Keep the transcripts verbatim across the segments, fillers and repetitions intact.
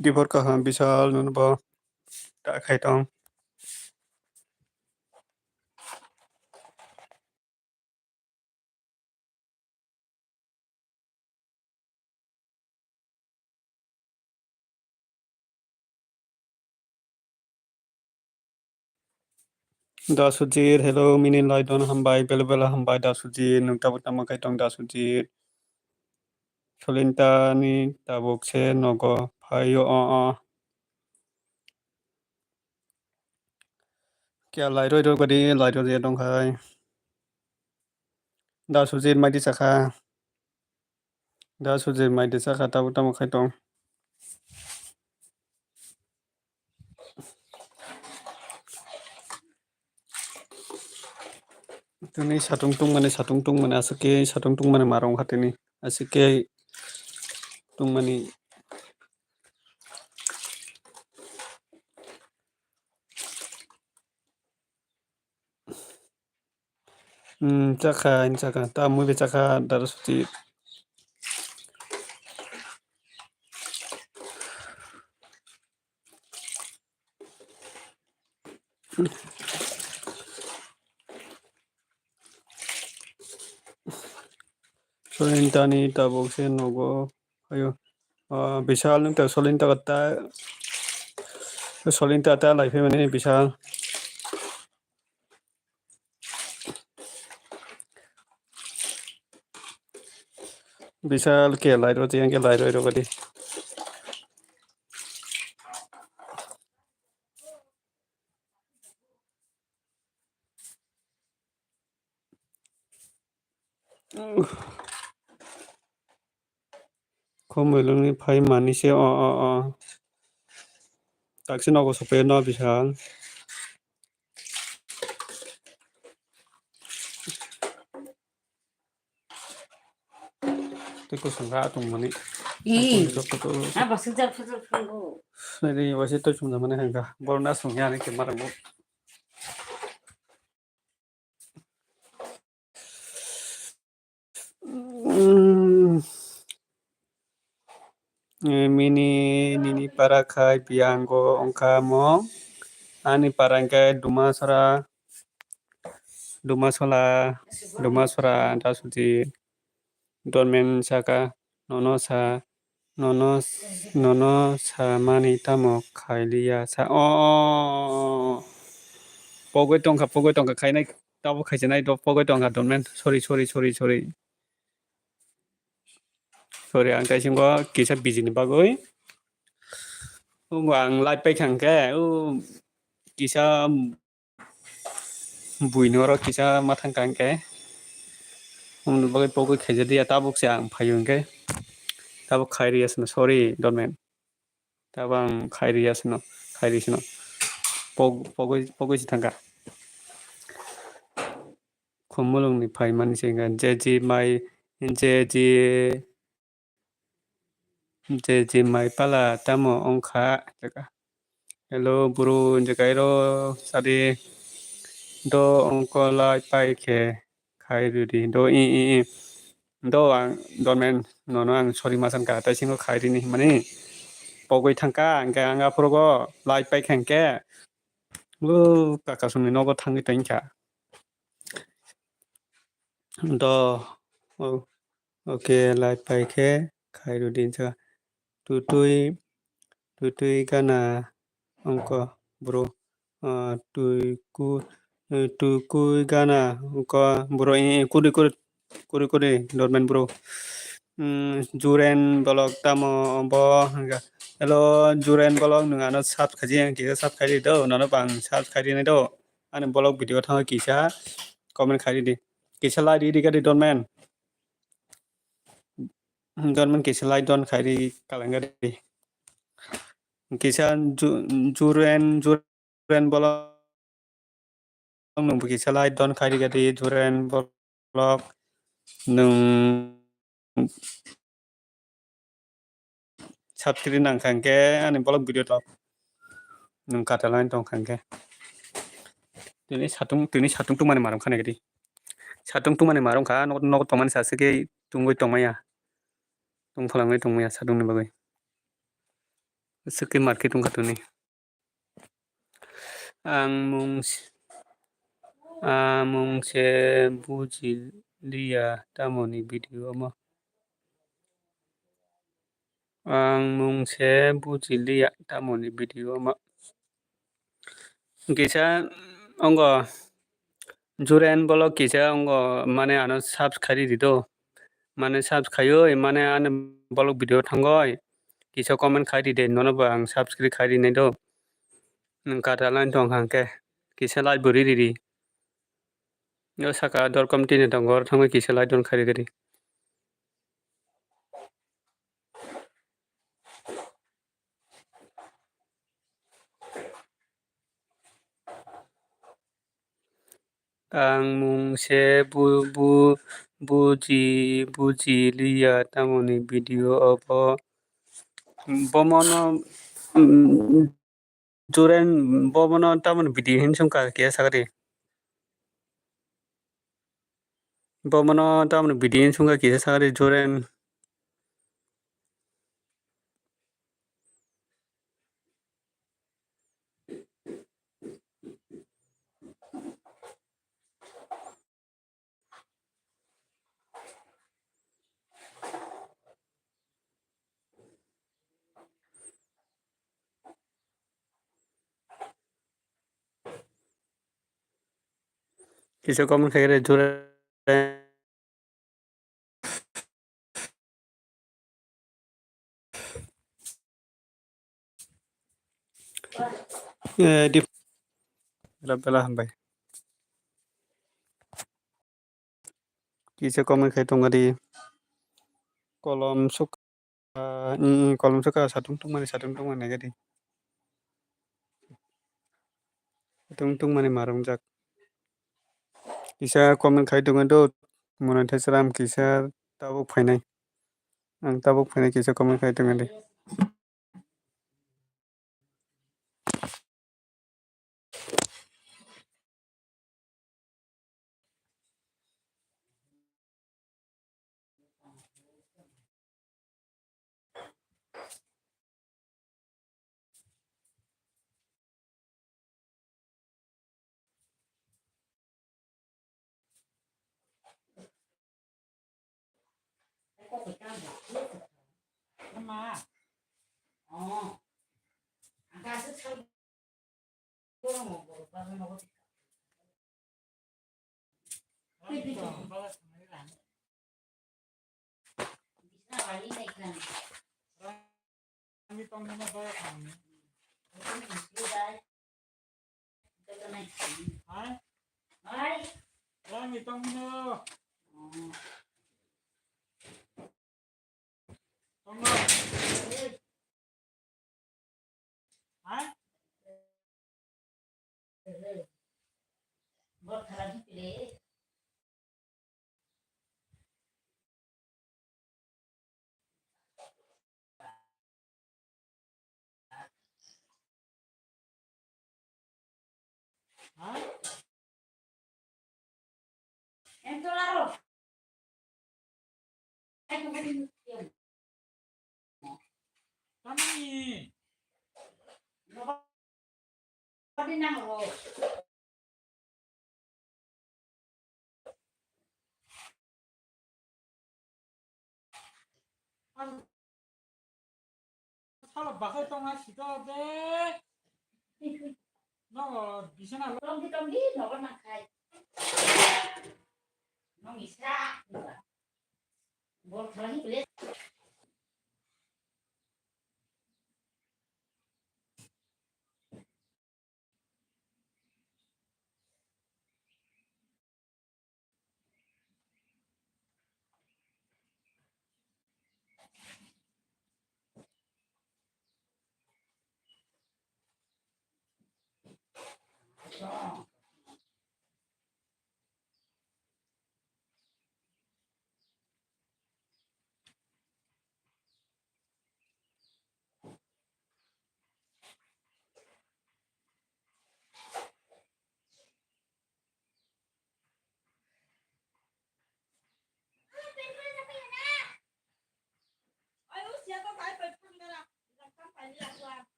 Dibor kaham Bishal, nono bo ta khai tong. Da Sujir, hello, mini laidon hambai, bela bela hambai, Da Sujir, nwng tabuk tamo khai tong, Da Sujir. Solinta ni tabuk se nogo phaio, o, o. Kya lairoi rok badi lairoi ya tong khai. Da Sujir maidi chakha. Da Sujir maidi chakha, tabuk tamo khai tong. Tini satung tungmani, satung tungmani, aswk khe satung tungmani marung kha tini. Aswk khe tungmani. Hmm, chakha, ani chakha. Ta mui bai chakha, Dara Suti. Solintani tabuk se nogo. Ayo. Ah, Bishal nung ta Solinta ta, Solinta ta lai phaimani Bishal. Bishal ke lai rw, tiyang ke lai rw, rw di. Khumui lungni phai mani se, o, o, o. Taksi nogo sophaio no Bishal. Tei kusung kha tongmani. Ee. Tongmani joto to. Ah, basuk jak phajak phungo. Nai, nai, waisa tei sumjak mani hai kha. Borok na sung ya, nai khe mara mo. Mm. Eh, mini, nini para khai piyango wngkha mo. Ani para hwnkhe Dumasora, Dumasola, Dumasora, Dasuji, Dormen saka, nono sa, nono, nono samani tamo khailiya sa. O, o, o, o, o. Pogwi tongkha, pogwi tongkha, khainai, tabo khaisinai, do pogwi tongkha, Dormen. Sorry, sorry, sorry, sorry. Sorry, ang taisingo kisa busy ni bagwi. Ungo ang live paikha hwnkhe, o kisa buini oro kisa ma thangkha hwnkhe. Umoni bagwi pogwi khaijadiya, tabuk se ang phaio hwnkhe. Tabuk khairiya sino, sorry, Dormen. Tabuk ang khairiya sino, khairi sino. Pog-, pogwi, pogwi se thangkha. Khumulwngni phaimani se wngkha, J G mai, J G, J G mai pala tamo wngkha? Hello, bro, hinjakairo sadi do wngkolai pai khe khai rwdi. Do, i, i, i. Do ang, Dormen, nono ang sorry ma sankha, tei singo khai rini hinmani. Pogwi thangkha, hwnkhe ang aphuru go live paikha hwnkhe. O, kakasongni nogo thangwi tongkha. Do, o, okay, live paikhe khai rwdi hinjaka. Tutui, tutui gana wngkha bro. Ah, tuiku, eh, tuikui gana wngkha bro. Eh, eh, kuri, kuri, kuri, kuri, Dormen bro. Hmm, Juren Vlog tamo bo hwnkha. Hello, Juren Vlog, nwng ano sub khaji, ang kisa sub khaidi do, nono bang sub khaidi nai do. Ani vlog video thango kisa comment khaidi. Kisa like ridi gadi Dormen. Dormen kisa like don khairi kalanga di. Kisa Ju-, Juren, Juren Vlog nwng bo kisa like don khairi gadi Juren Vlog nwng subscribe nang kha hwnkhe ani vlog video tok nwng kata line tong kha hwnkhe. Tini satung, tini satung tungmani marung kha nai gadi. Satung tungmani marung kha, nok, nok tongmani sa se khe tungwi tongmaya. Tungphalangwi tongmaya satungni bagwi. Swkhe market wngkha toni. Ang mung s-, ang mung se buji liya tamoni video omo. Ang mung se buji liya tamoni video omo. Kisa ongo Juren bolok kisa ongo mane ano subscribe di do. Mane subscribe oi mane ano bolok video thangoi. Kisa comment khai di de nono bo ang subscribe khai di nai do. Nwng kata line tong hang khe kisa like bo riri ri. Yo saka dorkom tini tongo oro thangoi kisa like don khai ri gari. Ang mung se bu-, bu-, buji, buji liya tamoni video obo. Bomono, mm, Juren bomono tamoni video hin sungkha kisa sakari. Bomono tamoni video hin sungkha kisa sakari Juren. Kisa comment khai re jora. Eh, di bela bela hambai. Kisa comment khai tongo di. Kolom suk Ah, mm, kolom saka satung tungmani, satung tungmani gadi. Satung tungmani marung jak. Kisa comment khai tongo do, monetized ram kisa tabuk phainai. Ang tabuk phainai kisa comment khai tongo di. Salo bakai tongna sika de. No, bisana lo. Tongdi, tongdi, nogo nangkai. Nong isa. Bol khalani bile.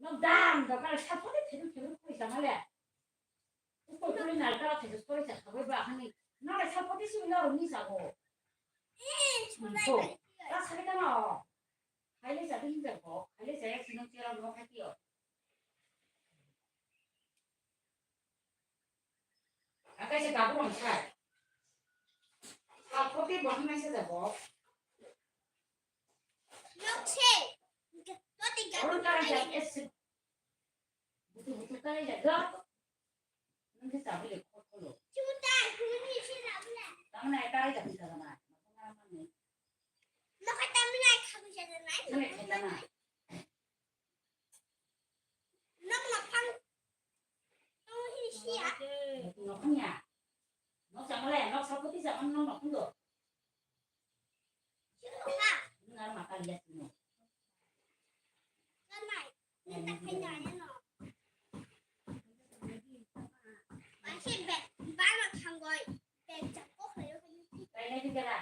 Nok dam dam kala sapoti thaidu thaidu koi tangale. Ukoi koi nal kala thaidu koi sa khabai ba hani. Nale sapoti si noro ni sago. Ko. Ka sari tano. Khaile sa din jago. Khaile sa yak sinong chera no khatiyo. Akaisa kabu rong sai. Sapoti bo hanai sa jago. Nok se. Toti kabu. Oro kara jak es. Butu butu kara jak. Nang ke sabi le khol kholo. Chuta, kuni se sabi le. Tang na kara jak bisa na. Nok kata mina khabu jana nai. Nang ke kheta na. Nok nok phang. Nok hini siya. Nok phang ya. Nok sama le, nok sapoti sama nok nok phang do. Chuta. Nang ma kara jak sino. Kanai. Nita khaina ano. Ba se be, ba no thangoi. Be chakko khayo. Kainai di kara.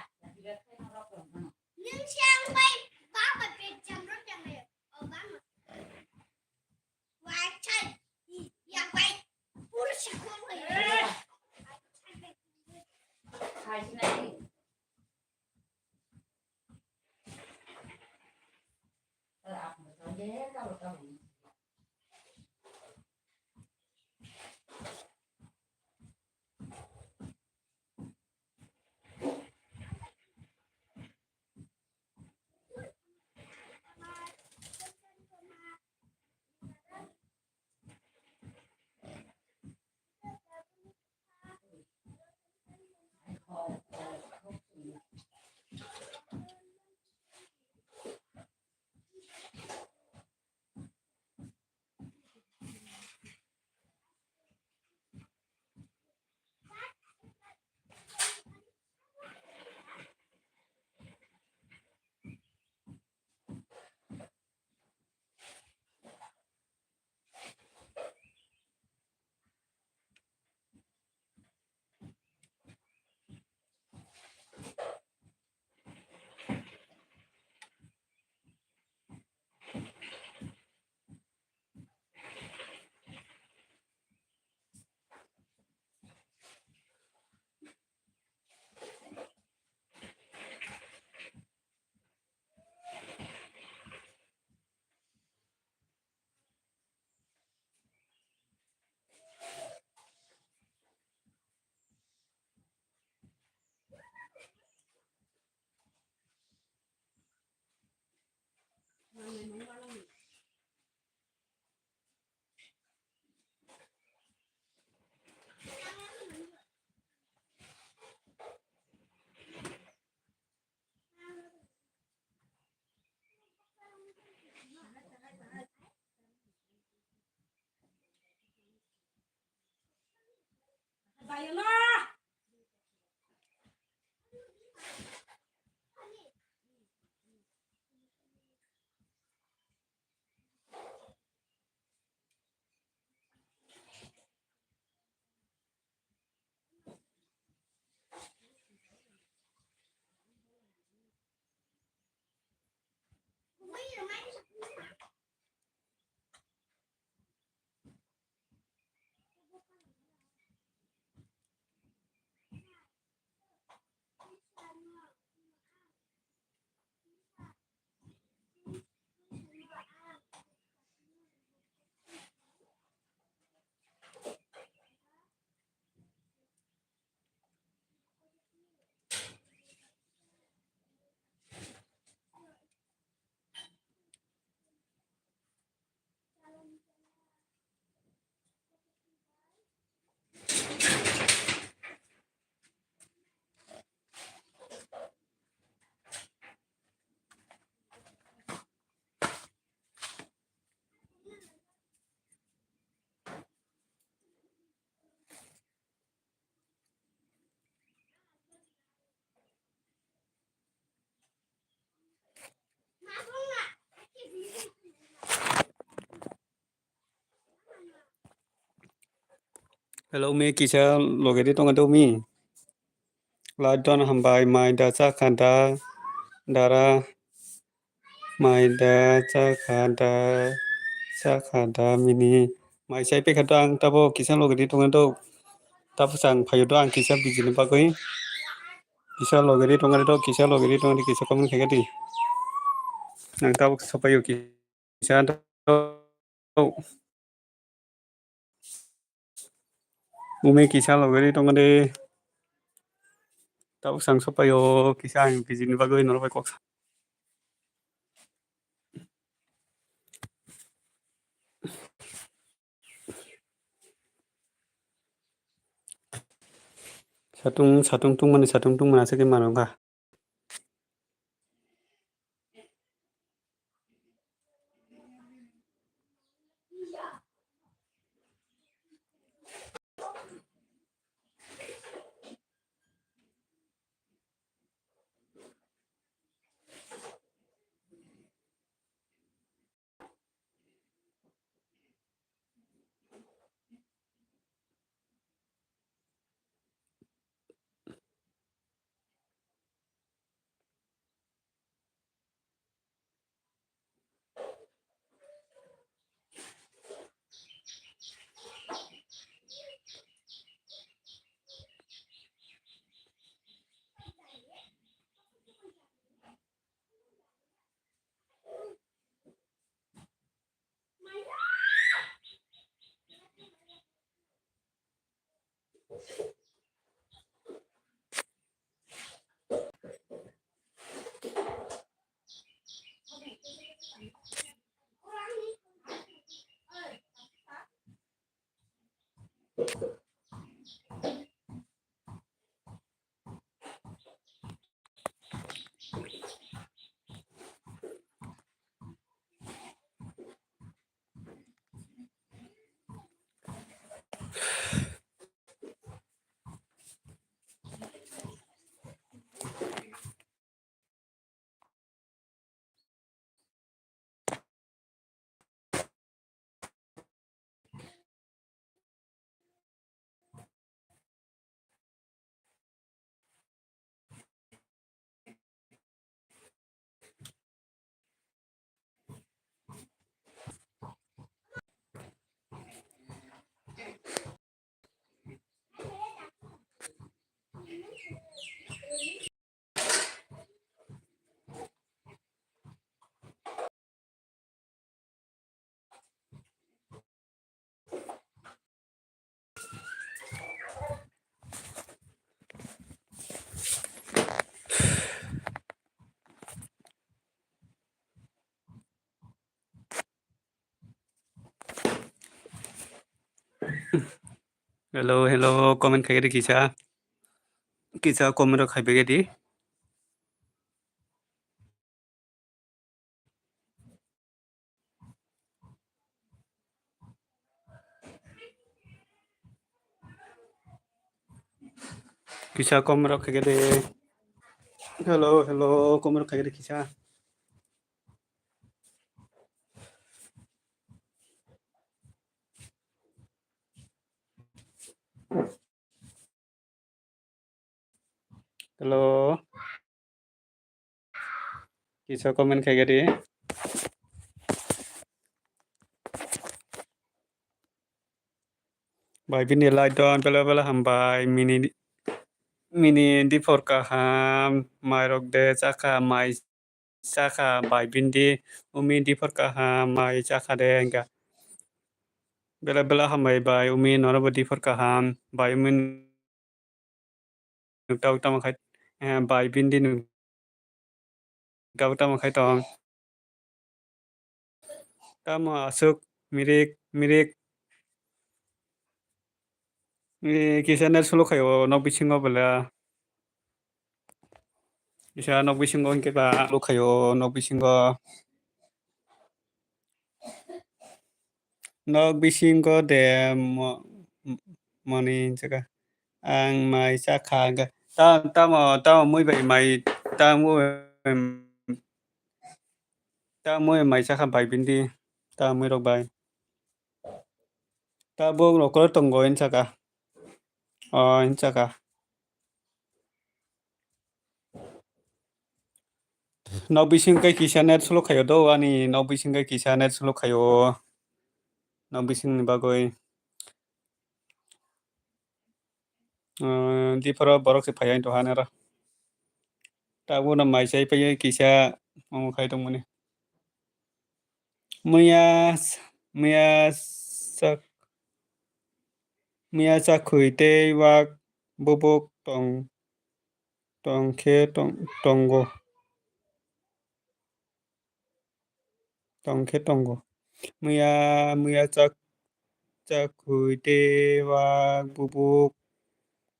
Nung siang bai ba ba be jam ro jam ayo. O ba no. Wa chai. Ya bai. Pur sikho khayo. Hai sinai. Hello, mi kisa loge di tongo do mi. Lai don hambai mai da cha kha da dara. Mai da, chakha da, chakha da, mini. Mai chai pekha do ang tabo kisa logi di tongo do. Tabo chang phaio do ang kisa bijini bagwi. Kisa logi di tongo do, kisa logi di tongo di, kisa comment khaikha di. Ang tabo sopaio kisa do. Umi kisa logeri tongo de. Tabuk sang sopaio kisa ang bijini bagwi norok bai kok sa. Satung satung tungmani satung tungmani aswk khe mano wngkha. Hello, hello, comment khaikhe de kisa. Kisa comment rok khaiphaikhe di. Kisa comment rok khaikhe de. Hello, hello, comment rok khaikhe de kisa. Hello. Kisa comment khaikhe di. Bai bini light don bela bela hambai mini mini diphor kaham mairok de chakha mai chakha bai bini umi diphor kaham mai chakha de hingkha bela bela hambai bai umi norok bo diphor kaham bai umi Nuk tau tamo khai, eh, bai bini nuk tau tamo khai tong. Tamo aswk mirik mirik. Eh, kisa net suluk khai o nok bisingo bela. Kisa nok bisingo hingke ba suluk khai o nok bisingo. Nok bisingo de mo-, moni jaga. Ang mai chakha hingke. Ta-, tamo, tamo mui bai mai, tamo, tamo mai chakha bai bini, ta mui rok bai. Tabuk rokor tongo hinwi saka. O hinwi saka. Nok bising kai kisa net slow khayo do, ani nok bising kai kisa net slow khayo. Nok bising ni bagwi. Ehm, dipharo borok se phaiya to hanero. Tabukno mai chai phaiwi kisa omo khai tongmani. Muya, muya sak, muya sakhwi tei wak bubuk tong, tong khe tong, tongo. Tong khe tongo. Muya, muya chak, chakhwi tei wak bubuk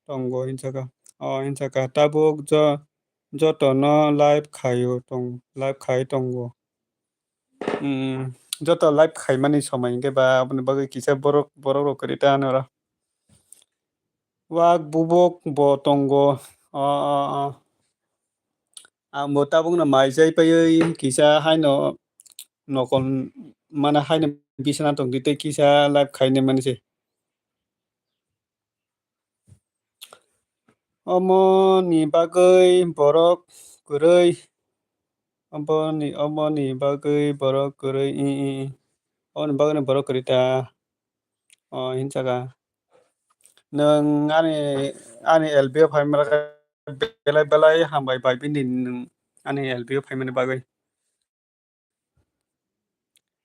tongo hinsaka. O hinsaka tabuk jo-, jotono live khaio tong, live khai tongo. Hmm, joto live khaimani somoi hinkhe ba aboni bagwi kisa borok, borok rok kwrwi ta hwnwi oro. Wak bubuk bo tongo. O, o, o. Ang bo tabukno mai chai paiwi kisa haino nokol mana haino bisana tongdi tei kisa live khaini mani se. Omo ni bagwi borok kwrwi, obo ni, omo ni bagwi borok kwrwi, i, i, i. Omo ni bagwi borok kwrwi ta. O, hinsaka. Nwng ani, ani L B o phaimani belai belai hambai bai bini nwng ani L B o phaimani bagwi.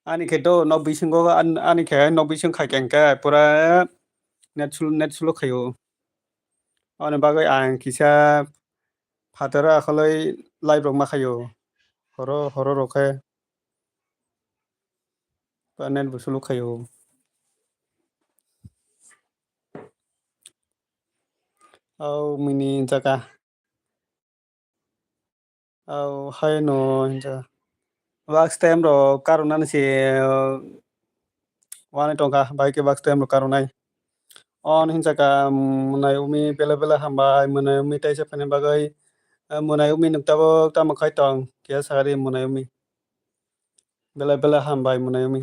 Ani khe do nok bisingo an-, ani khe nok bising khai khe hwnkhe pura net sul-, net slow khaio. Ani bagwi ang kisa phataro akhwlwi live rok ma khaio. Horo, horo rok khe. Pura net bo slow khaio. Au mini jaka. Au haino hinja. Wax time rok karunani se, uh, wani tongkha, bai khe wax time rok karunai. On hinjaka, um, mwnai umi bela bela hambai, mwnai umi taisa phaini bagwi, uh, mwnai umi nuk tabuk tamo khai tong, kiya sakadi mwnai umi. Bela bela hambai mwnai umi.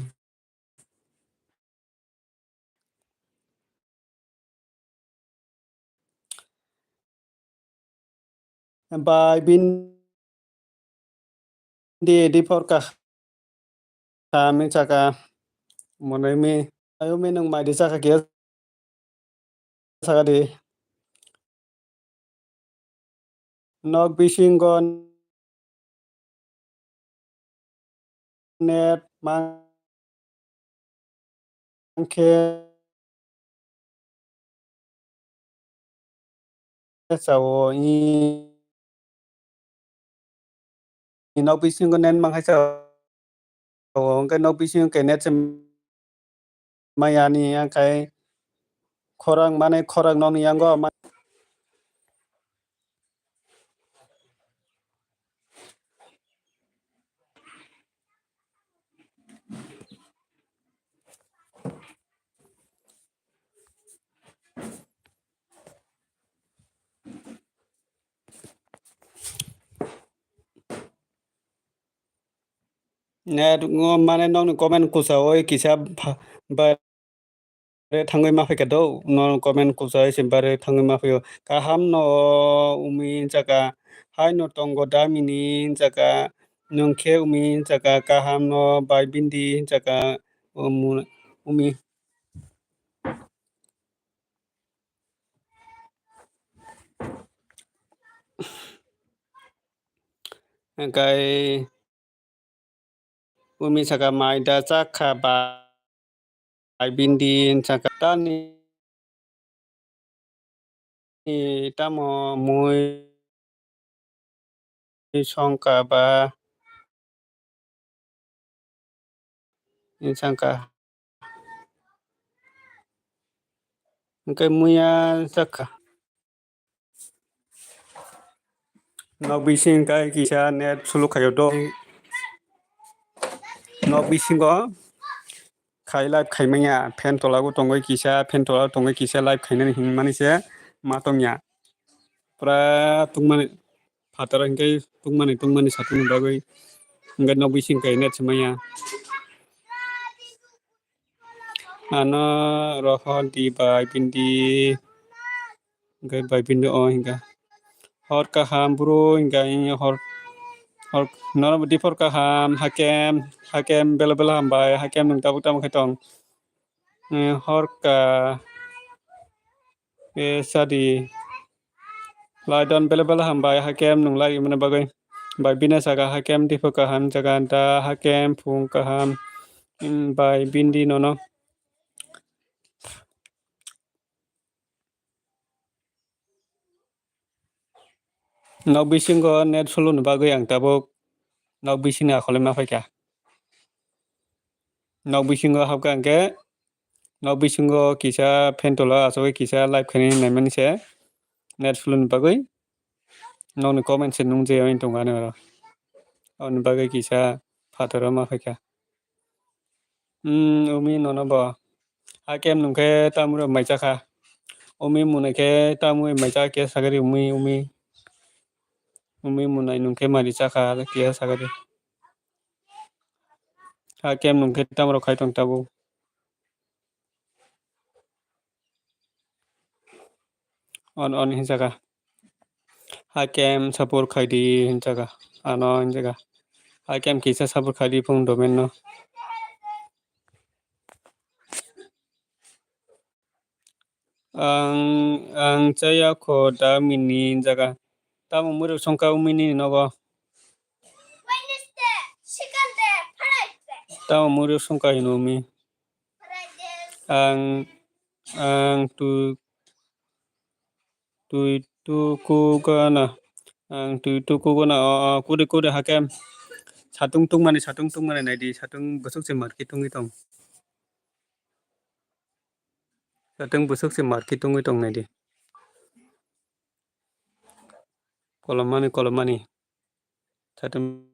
Bai bini di, di porka. Kami saka. Monai mi. Ayo mi nung mai di saka kia. Saka di. Nok bisingo net mang khe sao i, i nok bisingo net mang khe sao, hwnkhe nok bisingo khe net se maya ni, yang khai khorang mane khorang nokni yango ma-, Net ngo mane nokni comment kusa oi kisa ba-, ba-, bare thangwi ma phaikha do, no comment kusa oi se bare thangwi ma phaio. Kaham no umi hinjaka, hai no tongo da mini hinjaka, nwng khe umi hinjaka, kaham no bai bindi hinjaka, umu-, umi. Hingkai umi saka mai da chakha ba-, bai bindi saka tani tamo mui songka ba insangka. Hingke muya sakha. Nok bising kai kisa net suluk khayo do. Nok bisingo khai live khai manya, fan tola o tongoi kisa, fan tola o tongoi kisa live khainani hinmani se ma tongya. Pura tungmani phataro hingke tungmani, tungmani satung ni bagwi hingke nok bising kai net se manya. Ano rohor di bai bindi, hingke bai bindi o hingke hor kaham bro hingke hor Hor, nono bo diphor kaham, Hakem, Hakem, bela bela hambai, Hakem nwng tabuk tamo khe tong. Eh, hor ka, eh, sadi. Laidon bela bela hambai, Hakem nwng lai mani bagwi. Bai bini saka Hakem diphor kaham jaga da, Hakem phung kaham, mm, bai bindi nono. Nok bisingo net slow ni bagwi ang tabuk nok bisingni akhole ma phaikha. Nok bisingo habkha hwnkhe nok bisingo kisa fan tola achugwi kisa live khainani naimani se net slow ni bagwi nokni comment se nungje wng tongkha ani oro. Aboni bagwi kisa phataro ma phaikha. Hmm, umi nono bo. Hakem nwng khe tamurok mai chakha. Umi munai khe tamui mai chakha khe sagari umi, umi. Umi munai nwng khe mari chakha khe sagari. Hakem nwng khe tamurok khai tong tabuk. On, on hinjaka. Hakem support khaidi hinjaka. Ano hinjaka. Hakem kisa support khaidi phung domain no. Ang, ang chaya kho da mini hinjaka. Tamo muruk songka umini nogo. Tamo muruk songka hino umi. Ang, ang tu, tui tu ku gana. Ang tui tu ku gana. O, o, kuri, kuri hakem. Satung tungmani, satung tungmani naidi. Satung bwswk se marki tungwi tong. Satung bwswk se marki tungwi tong naidi. Kolomani, kolomani. Satung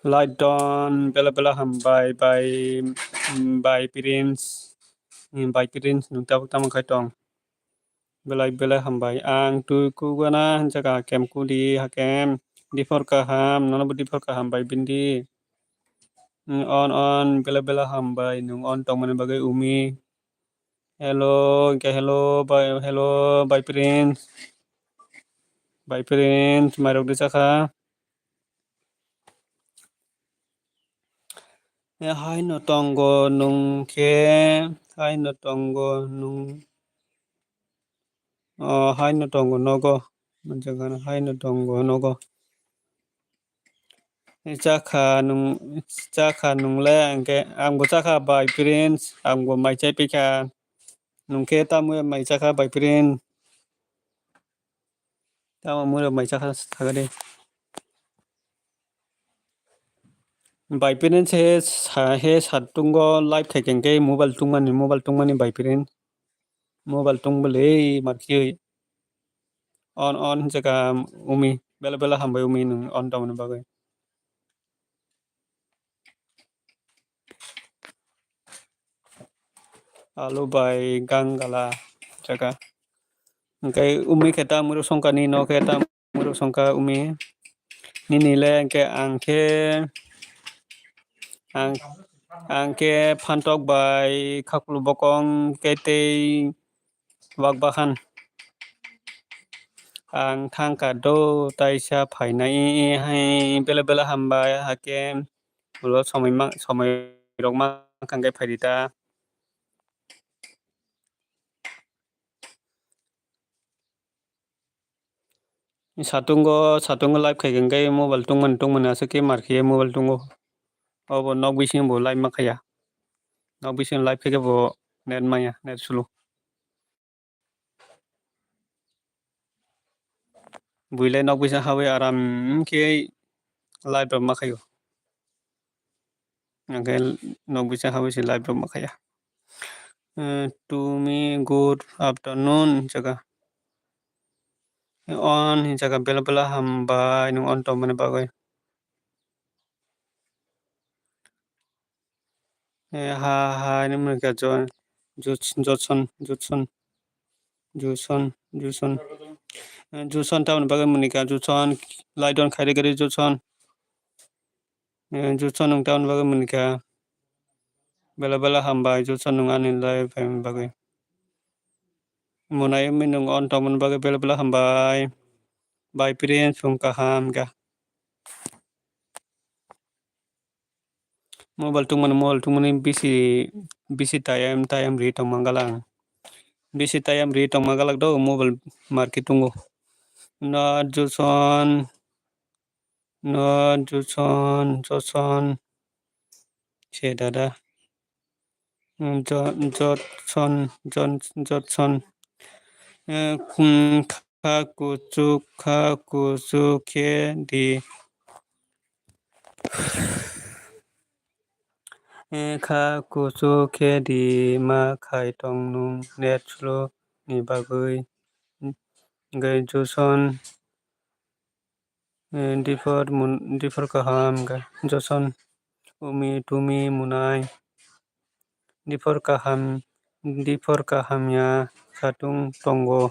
Laidon bela bela hambai bai, mm, bai Prince, mm, bai Prince nwng tabuk tamo khai tong. Belai belai hambai. Ang tui kugana hinjaka hakem kudi hakem. Diphor kaham, nono bo diphor kaham bai bindi. Mm, on on bela bela hambai nwng on tongmani bagwi umi. Hello, hingke hello bai, hello bai Prince. Bai Prince, mairok di chakha. E, haino tongo nwng khe, haino tongo nwng. O, haino tongo nogo. Manjak gana haino tongo nogo. Chakha nwng, chakha nwng le, hingke ang bo chakha bai Prince, ang bo mai chai phaikha. Nwng khe tamo mai chakha bai Prince. Tamo mura mai chakha thagade. Bai Prince he sa, he satungo live khai khe hingke mobile tungmani, mobile tungmani bai Prince. Mobile tungbo le markhe. On, on hinjaka umi, bela bela hambai umi nwng on tongmani bagwi. Alu bai gangala jaga. Hingke umi khe ta muruk songkha ni, no khe ta muruk songkha umi. Nini le hingke ang khe, ang, ang khe phantok bai khakulu bokong khe tei wak bahan. Ang thangkha do taisa phainai hai bela bela hambai hake ulo somoi ma-, somoi rok mankha hingke phaidi ta. Satungo, satungo live khai hingke mobile tungmani, tungmani aswk khe markhe mobile tungo. Obo nok bisingo bo live ma khaya. Nok bisingo live khai khe bo net maya, net slow. Builai nok bisa hawi aram khe live rok ma khayo. Hingke nok bisa hawi se live rok ma khaya. Eh, to me, good afternoon, jaga. On, jaga bela bela hambai, nwng on tongmani bagwi. Eh, ha, ha, ini mereka Jon-, Jus-, Johnson, Johnson, Johnson, Johnson. Eh, Johnson tamoni bagwi munika, Johnson, Laidon khairi gari Johnson. Eh, Johnson nwng tamoni bagwi munika. Bela bela hambai, Joson, nwng ani live phaimani bagwi. Munai wngwi nwng on tongmani bagwi bela bela hambai. Bai Prince, chwng kaham kha. Mobile tungmani, mobile tungmani bisi, bisi tayam, tayam ri tongma galak. Bisi tayam ri tongma galak do, mobile market tungo. No Joson, no Joson, Joson. Se dada. Mm, Jo-, Jotson, Jon-, Jotson. Eh, mm, kha kuchuk, kha kuchuk khe di. Eh, kha kuchuk khe di ma khai tong nwng net slow ni bagwi. Hwnkhe Joson, eh, diphor mun-, diphor kaham hwnkhe Joson, Umi, Tumi, Munai. Diphor kaham, diphor kaham ya satung tongo.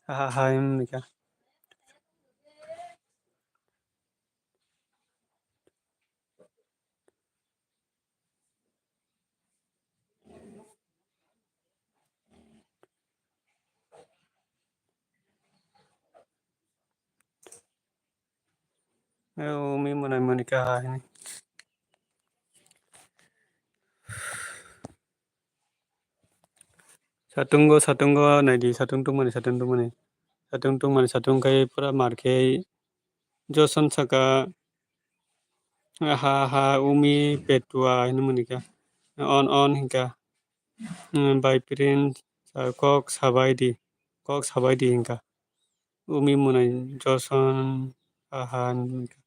Ha ha ha, wngkha. Umi munai mani kha hai. Satungo, satungo, naidi, satung tungmani, satung tungmani. Satung tungmani, satung khai pura mar khai. Joson saka, ha, ha, Umi, Petua, hinwi mani kha. On, on, hinka. Hmm, Bai Prince, sa-, kok sabai di, kok sabai di hinka. Umi munai Joson, ha, ha, hinwi mani kha.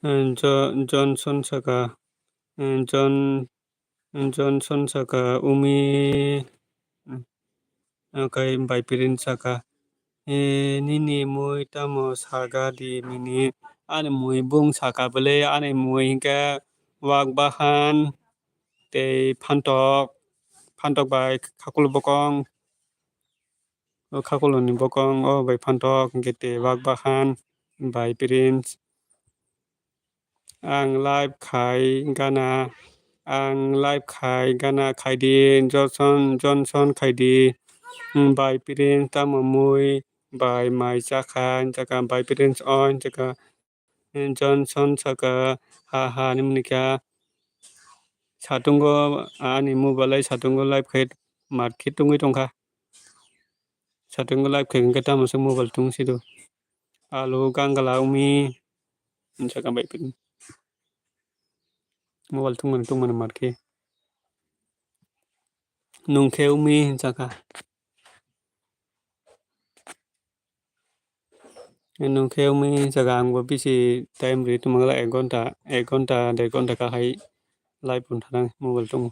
Eh, Jo-, Johnson saka, eh, John-, Johnson saka, Umi, eh, kai Bai Prince saka, eh, nini mui tamo saga di mini, ani mui bung saka bwle, ani mui hinkhe wak bahan, tei phantok, phantok bai khakulu bokong, o khakuluni bokong, o bai phantok, hinkhe tei wak bahan, bai Prince. Ang live khai gana, ang live khai gana khaidi, Johnson, Johnson khaidi, bai Prince tamo mui, bai mai chakha, hinkhe bai Prince o, hinkhe Johnson saka, ha, ha, hinwi mani kha. Satungo ani mobile lai satungo live khai market tungwi tongkha. Satungo live khai hwnkhe tamo se mobile tung sido. Alu, gangala, umi, hinsaka bai pini. Mobile tungmani, tungmani market. Nungkhe umi hinsaka. Nwng khe wngwi jaga ang bo bisi time rwi tongma glak, ek ghonta, ek ghonta, der ghonta kha hai live wng thana mobile tongo.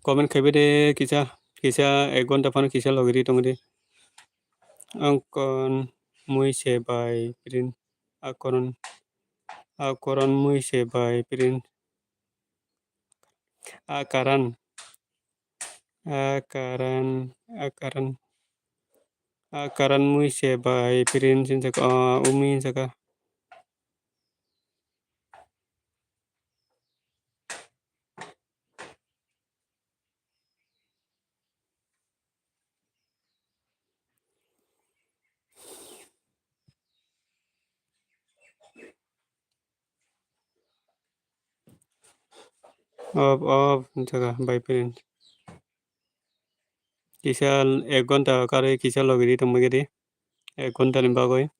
Comment khaibai de kisa, kisa ek ghonta phano kisa logi rwi tongo de. Ang kon mui se bai prin, a koron, a koron mui se bai prin. A karan. A karan, a karan. A karan mui se bai prin sinjak, ah, umi sinjak. Off, off, hinjak bai prin. Kisa ek ghonta karwi kisa logi di tongbai gedi. Ek ghonta ni bagwi.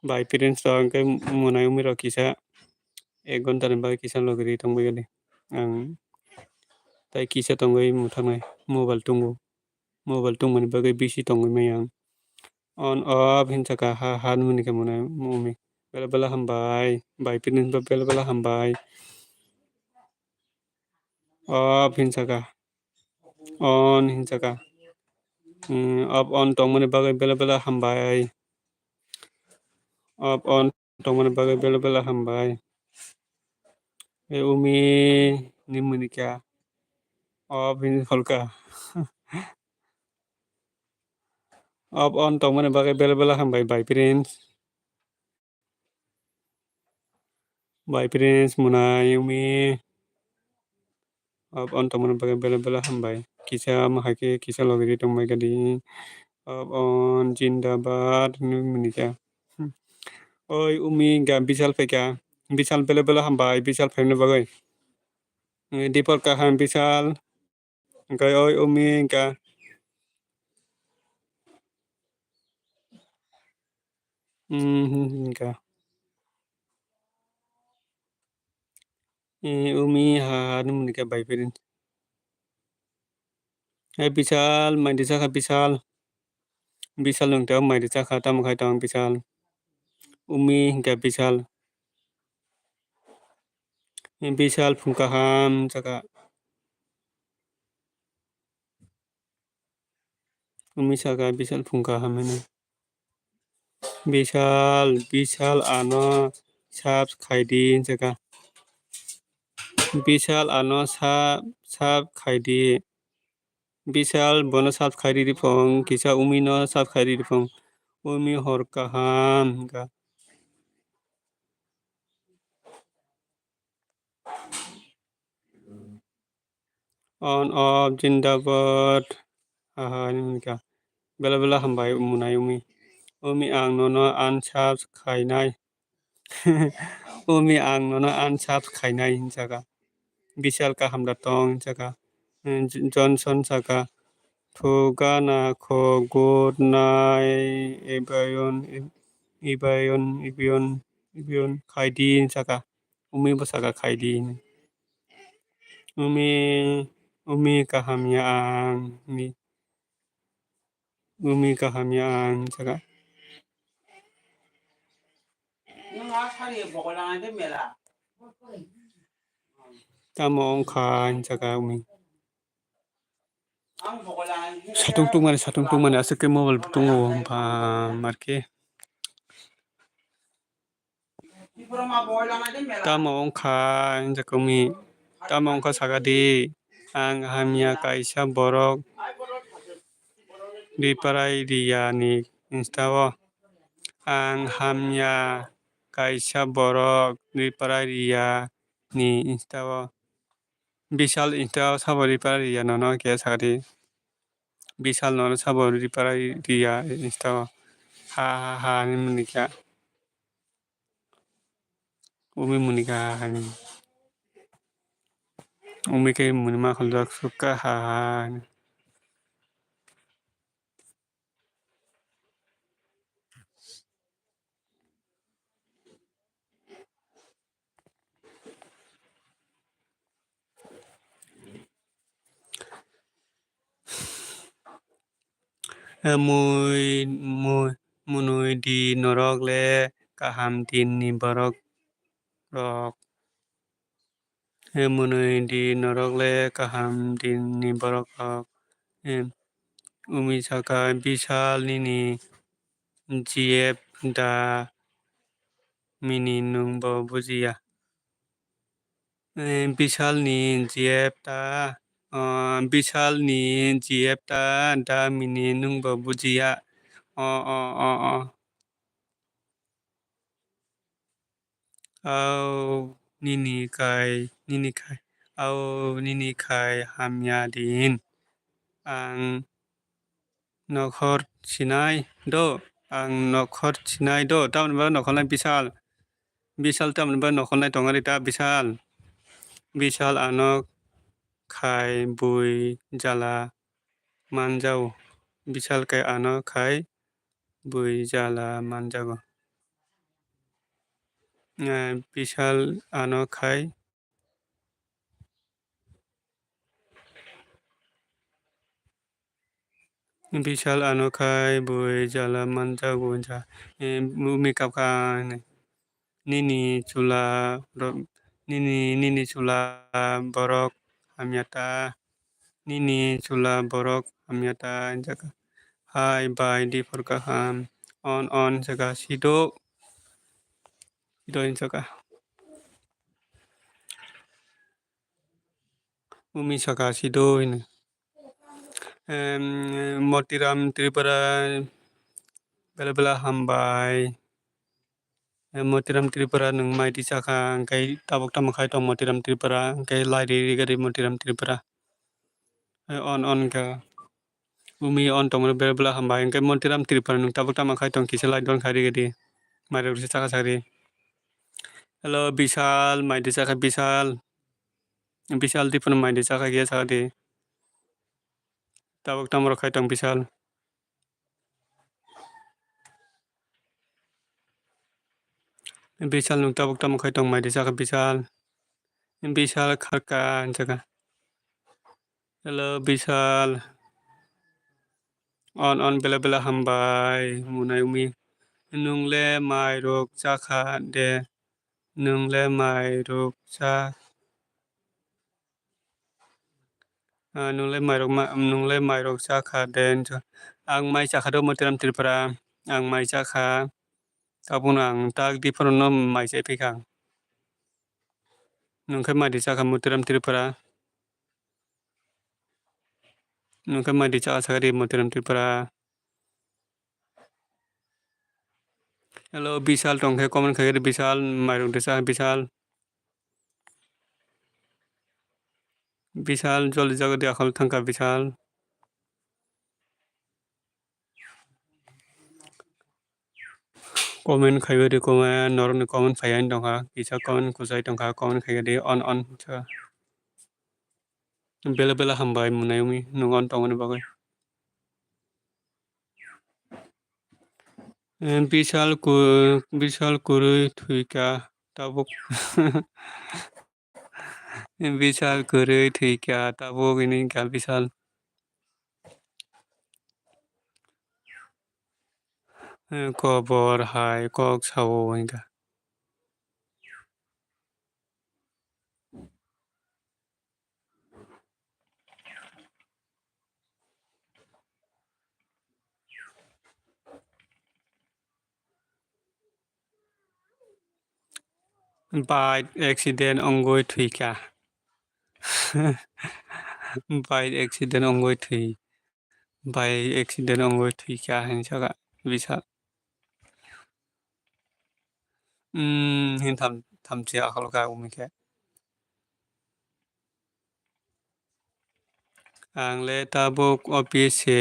Bai prin rok hwnkhe mwnai umi rok kisa ek ghonta ni bagwi kisa logi di tongbai gedi. Ang tai kisa tongwi mwthangwi mobile tongo. Mobile tongmani bagwi busy tongwi maya ang. On off hinsaka ha ha nini khe mwnai umi. Bela bela hambai. Bai prin bo bela bela hambai. Off hinsaka. On hinsaka. Hmm, off on tongmani bagwi bela bela hambai. Off on tongmani bagwi bela bela hambai. E umi ni muni kya? Off hin holka. Off on tongmani bagwi belai belai hambai bai prince. Bai prince, Munai, Umi. Off on tongmani bagwi belai belai hambai. Kisa ma hai khe kisa logi ri tongbai gadi. Off on, Jindabad, hinwi muni kha. Hmm. Oi, Umi, ga Bishal phaikha. Bishal belai belai hambai, Bishal phaimani bagwi. Eh, Dipor kaham, Bishal. Hwnkhe oi Umi hwnkha. Hmm, hmm, hmm, hwnkha. Eh, Umi ha, ha, nung ni khe bai pairing. Eh, Bishal, mai di chakha Bishal. Bishal nung teo mai di chakha, tamo khai tong Bishal. Umi hwnkha Bishal. Eh, Bishal phung kaham chakha. Umi saka Bishal phung kaham hwnwi. Bishal, Bishal ano sab khaidi hinjaka. Bishal ano sab, sab khaidi. Bishal bono sab khaidi riphung, kisa Umi no sab khaidi riphung. Umi hor kaham hwnka. On off, Jindabad. Aha, hinwi hwnka. Belai belai hambai, Munai Umi. Umi, ang nono unsub khainai. Umi, ang nono unsub khainai, hinjaka. Bishal kaham da tong, hinjaka. J-, Johnson saka. Thugana kho, good night, Ibayon, Ibayon, Ibayon, Ibayon, khaidi, hinjaka. Umi bwsaka khaidi hinwi. Umi, Umi kaham ya ang hinwi. Umi kaham ya ang hinjaka. Tamo wngkha hinjaka Umi. Satung tungmani, satung tungmani aswk khe mobile bo tongo, ba marke. Tamo wngkha hinjak Umi, tamo wngkha saka di, ang hamya kaisa borok riparai riya ni insta o. Ang hamya kaisa borok riparai riya ni insta o. Bishal insta o sabo riparai riya nono khe saka di. Bishal nono sabo riparai riya insta o. Ha ha ha hinwi muni kha. Umi muni kha ha ha hinwi. Umi khe muni ma khaljak sukha ha ha hinwi. Eh, mui, mui, mwnwi di norok le kaham din ni borok rok. Eh, mwnwi di norok le kaham din ni borok rok. Eh, Umi saka Bishal nini G F da mini nwng bo bujiya. Eh, Bishal ni G F ta, ah, Bishal ni G F ta da mini nwng bo bujiya. O, o, o, o. Au nini khai, nini khai, au nini khai hamya din. Ang nokhor sinai do, ang nokhor sinai do, tamni bagwi nokholnai Bishal. Bishal tamni bagwi nokholnai tongari ta Bishal. Bishal ano khai bui jala manjao. Bishal khai ano khai bui jala manjago. Eh, Bishal ano khai Bishal ano khai bui jala manjago ja. Eh, Umi kapkha hinwi. Nini chwla rok, nini, nini chwla borok hamya ta. Nini chwla borok hamya ta hinjaka. Hai bai di phor kaham. On, on hinjaka. Sido. Sido hinjaka. Umi saka sido hino. Em, Motiram Tripura, Bela bela hambai. Eh, Motiram Tripura nwng mai di chakha, hwnkhe tabuk tamo khai tong Motiram Tripura, hwnkhe lai ri ri gari Motiram Tripura. Eh, on on kha. Umi on tongmani bela bela hambai, hwnkhe Motiram Tripura nwng tabuk tamo khai tong kisa lai don khai ri gari. Mai rok se chakha chakri. Hello Bishal, mai di chakha Bishal. Bishal Tripura mai di chakha kisa chakri. Tabuk tamo rok khai tong Bishal. Bishal nwng tabuk tamo khai tong mai di chakha Bishal. Bishal kharka hinchakha. Hello Bishal. On on bela bela hambai munai umi. Nwng le mai rok chakha de. Nwng le mai rok cha Ah, nwng le mairok ma, nwng le mairok cha kha de, hinwi sa. Ang mai cha kha do Motiram Tripura, ang mai cha kha. Tabukno ang tak di phano no mai chai phi kha. Nwng khe mai di cha kha Motiram Tripura. Nwng khe mai di cha kha sakha di Motiram Tripura. Hello, Bishal tong khe comment khai di Bishal, mairok de cha Bishal. Bishal, joldi jaga di akhol thangkha Bishal. Comment khaiwi di comment, norokni comment phaiya wng tongkha, kisa comment kwchai tongkha, comment khaiya di on on cha. Bela bela hambai munai umi nwng on tongmani bagwi. Eh, Bishal ku-, Bishal kwrwi thwikha tabuk. Bishal kwrwi thwikha tabuk hwnwi kha Bishal. Eh, kobor hai kok sao hwnwi kha. Bike accident wngwi thwikha. Bike accident wngwi thwi. Bike accident wngwi thwikha hinwi sakha Bishal. Hmm, hin tham, thamchi akhol kha umi khe. Ang le tabuk office se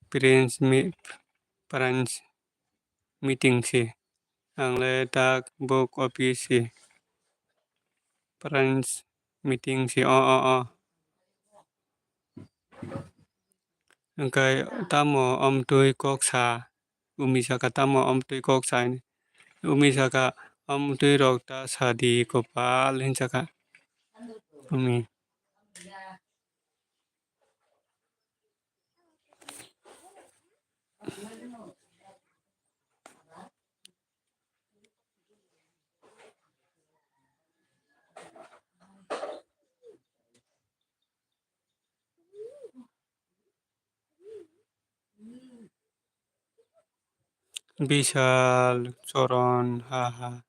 prince mi-, prince meeting se. Ang le tabuk office se prince meeting se. O, o, o. Hwnkhe tamo omtwi kok sa? Umi sakha, tamo omtwi kok sa hwnwi. Umi sakha, omtwi rok ta sa di kopal, hinwi sakha. Umi. Bishal Choron ha ha.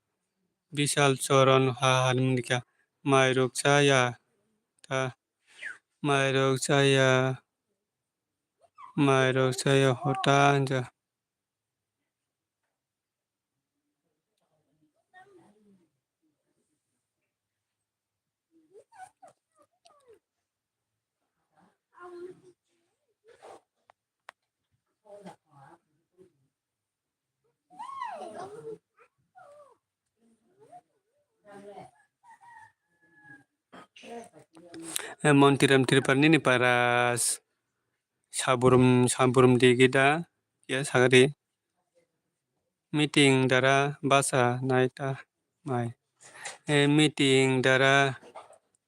Bishal Choron ha ha hwnwi kha. Mairok chaya ta. Mairok chaya. Mairok chaya hota hinja. Eh, Montiram Tripura nini para s-, Saburum, Saburum digi da, ya sagari. Meeting dara basa nai ta mai. Eh, meeting dara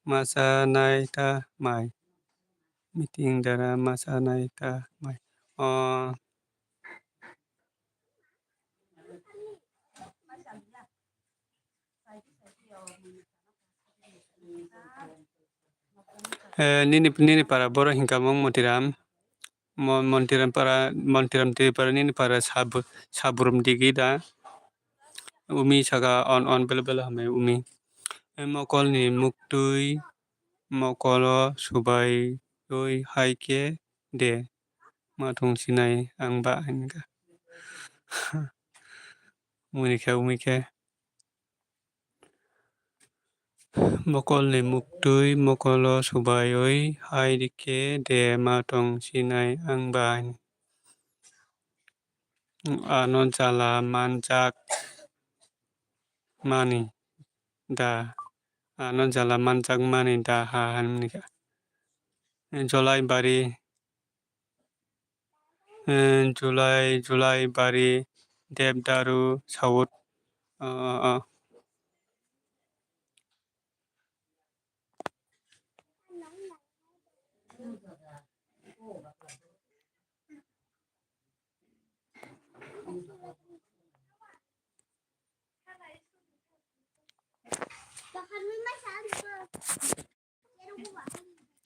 masa nai ta mai. Meeting dara masa nai ta mai. Oh. Eh, nini, nini para boro hinkha mung Montiram. Mo-, Montiram para, Montiram Tripura nini para sab-, Saburum digi da. Umi saka on, on bela bela hamai umi. Eh, mokolni muktwi, mokolo subai oi hai khe de. Ma thung sinai ang ba hinkha. Muni khe, umi khe. Mokolni muktwi mokolo subaiwi hai rikhe de ma tong sinai ang bai. Ano jala manjak mani da, ano jala manjak mani da ha hanmani kha. Jolai bari, eh, Julai, Julai bari, Debdaru, South, ah, ah, ah.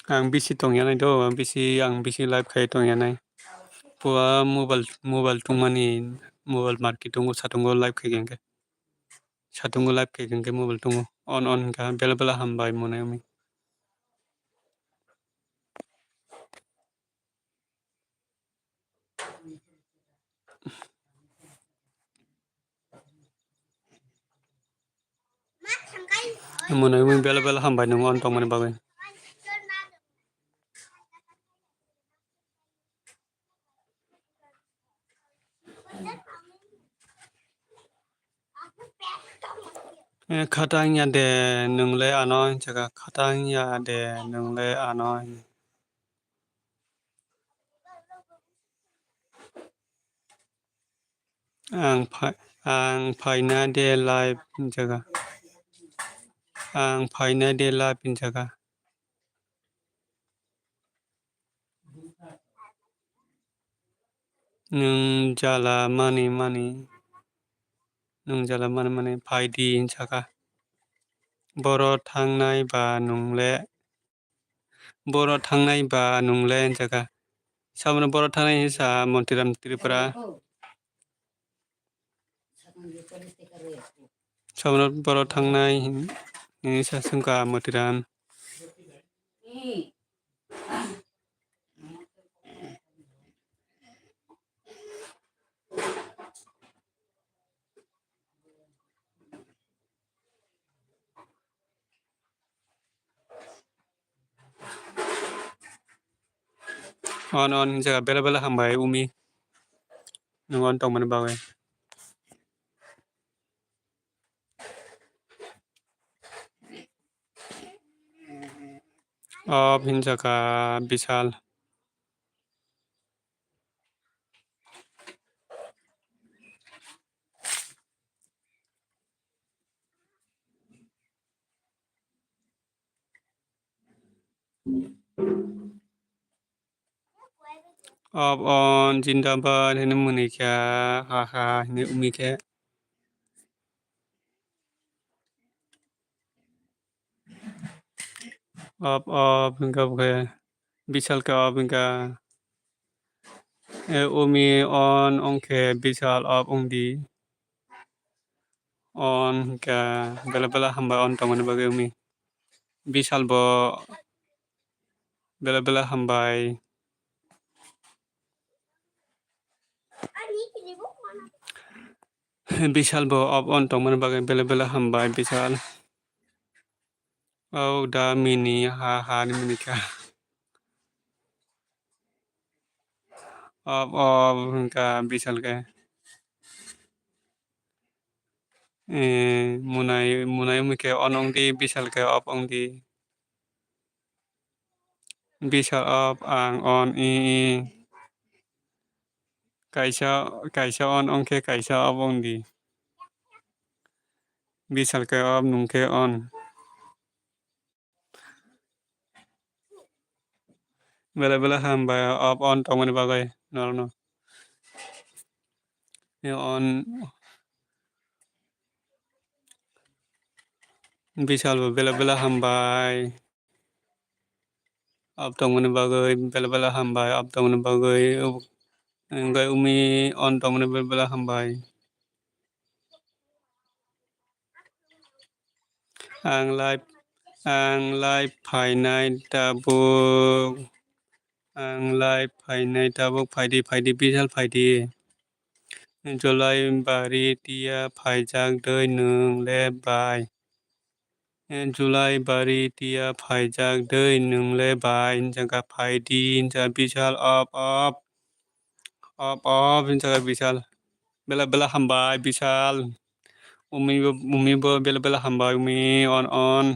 Ang bisi tongyanai do, ang bisi, ang bisi live khai tongyanai. Pua mobile, mobile tungmani, mobile market tungo, satungo live khai hwnkhe. Satungo live khai hwnkhe mobile tungo. On, on hwnkha, bela bela hambai mwnai umi. Mwnai umi bela bela hambai nung on tongmani bagwi. Eh, khatang ya de nung le ano hinjaka, khatang ya de nung le ano hin. Ang phai-, ang phaina de live hinjaka. Ang phaina de live hinjaka. Nwng jala mani mani, nwng jala mani mani phaidi hinjaka. Boro thangnai ba nwng le, boro thangnai ba nwng le hinjaka. Sabono boro thangnai hinsa Montiram Tripura. Sabono boro thangnai hin-, hinwi sa swngkha Motiram. On, on, hinjaka bela bela hambai umi. Nwng on tongmani bagwi. Off hinjaka Bishal. Off on, jindabad hinwi mwnwi kha, ha ha hinwi umi khe. Off, off, hwnkha bo khe Bishal khe off hwnkha. E, umi on ongkhe Bishal off ongdi. On hwnkha bela bela hambai on tongmani bagwi umi. Bishal bo bela bela hambai. Bishal bo off on tongmani bagwi bela bela hambai Bishal. Oh, da mini ha ha ni mini kha. Off off hwnkha Bishal khe. Eh, munai, munai umi khe on ongdi, Bishal khe off ongdi. Bishal off, ang on, i, i. Kaisa, kaisa on ongkhe kaisa off ongdi. Bishal khe off, nwng khe on. Bela bela hambai off on tongmani bagwi norokno. On Bishal bo bela bela hambai. Off tongmani bagwi bela bela hambai, off tongmani bagwi, wngkha umi on tongmani bela bela hambai. Ang live, ang live phainai tabuk, ang live phainai tabuk, phaidi, phaidi, Bishal phaidi. July bari tiya phaijak dei nwng le bai. July bari tiya phaijak dei nwng le bai, hinjaka phaidi, hinjaka Bishal, op, op, op, op, hinjaka Bishal. Bela bela hambai Bishal. Umi bo, umi bo bela bela hambai, umi on on.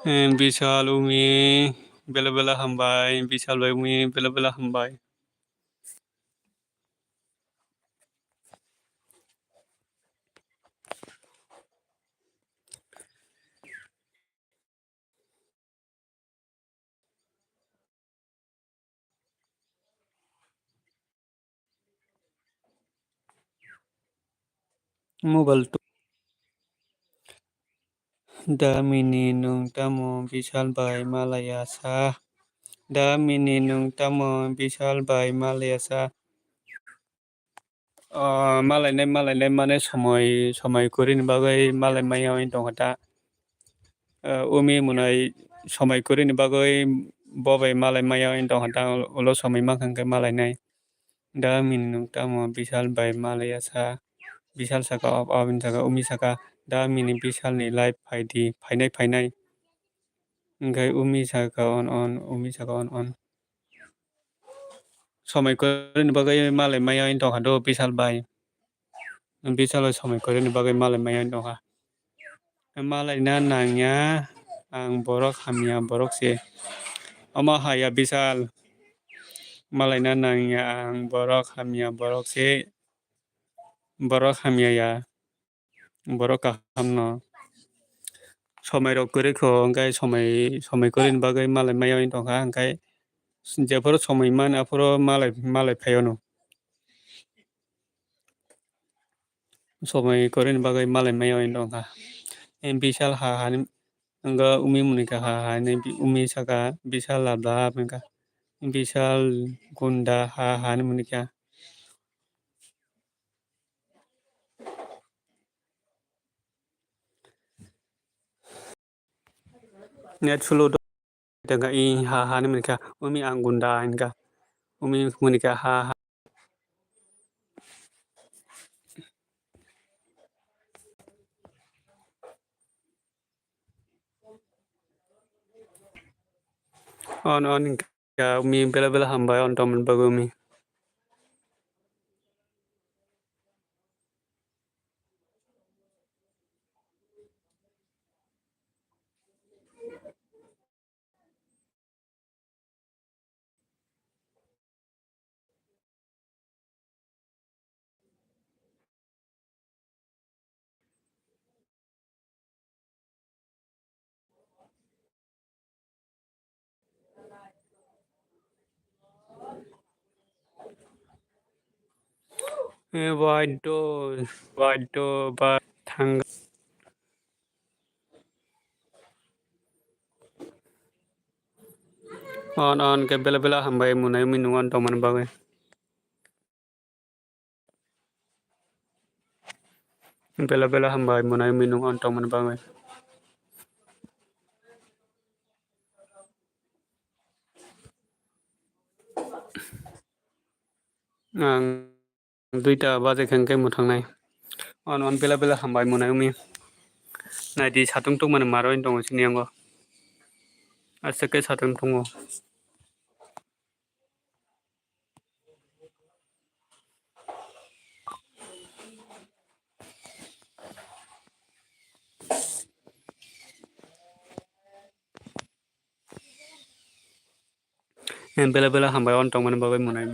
Eh, Bishal, umi bela bela hambai, Bishal bai umi bela bela hambai. Mobile tu. Damini nwng tamo Bishal bai malaya sa? Damini nwng tamo Bishal bai malaya sa? O, malainai, malainai mane somoi, somoi kwrwini bagwi malai maya wng tongkha ta. O, umi mwnai somoi kwrwini bagwi bo bai malai maya wng tongkha ta, ulo somoi mankha hwnkhe malainai. Damini nwng tamo Bishal bai malaya sa? Bishal saka, "Op, op," hinwi saka, umi saka, "Damini Bishalni live phaidi, phainai, phainai." Hwnkhe umi saka, "On, on," umi saka, "On, on." Somoi kwrwini bagwi malai maya wng tongkha do Bishal bai. Bishal bai somoi kwrwini bagwi malai maya wng tongkha. Malaina nangya ang borok hamya borok se. Omo haya Bishal. Malaina nangya ang borok hamya borok se. Borok hamya ya. Borok kaham no. Somoi rok kwrwi kho, hwnkhe somoi, somoi kwrwini bagwi malai maya wng tongkha, hwnkhe jephuru somoi man aphuru malai, malai phaio no. Somoi kwrwini bagwi malai maya wng tongkha. Bishal ha, ha, hwnwi wngkha umi mwnwi kha ha, ha, hwnwi umi saka Bishal lab lab wngkha. Bishal gunda ha, ha, hwnwi mwnwi kha. Net slow do. Tengka i ha ha ni mani kha. Umi ang gunda hinka. Umi mani kha ha ha. On on hinka umi bela bela hambai on tomon bagwi umi. Eh, why do, why do, ba thang. On on ke bela bela hambai munai minung on tongmani bagwi. Bela bela hambai munai minung on tongmani bagwi. Ang duita baje khe hwnkhe mwthangnai. On on bela bela hambai munai umi. Naidi satung tungmani maroi tongo chini yango. Aswk khe satung tungo. Bela bela hambai on tongmani bagwi munai.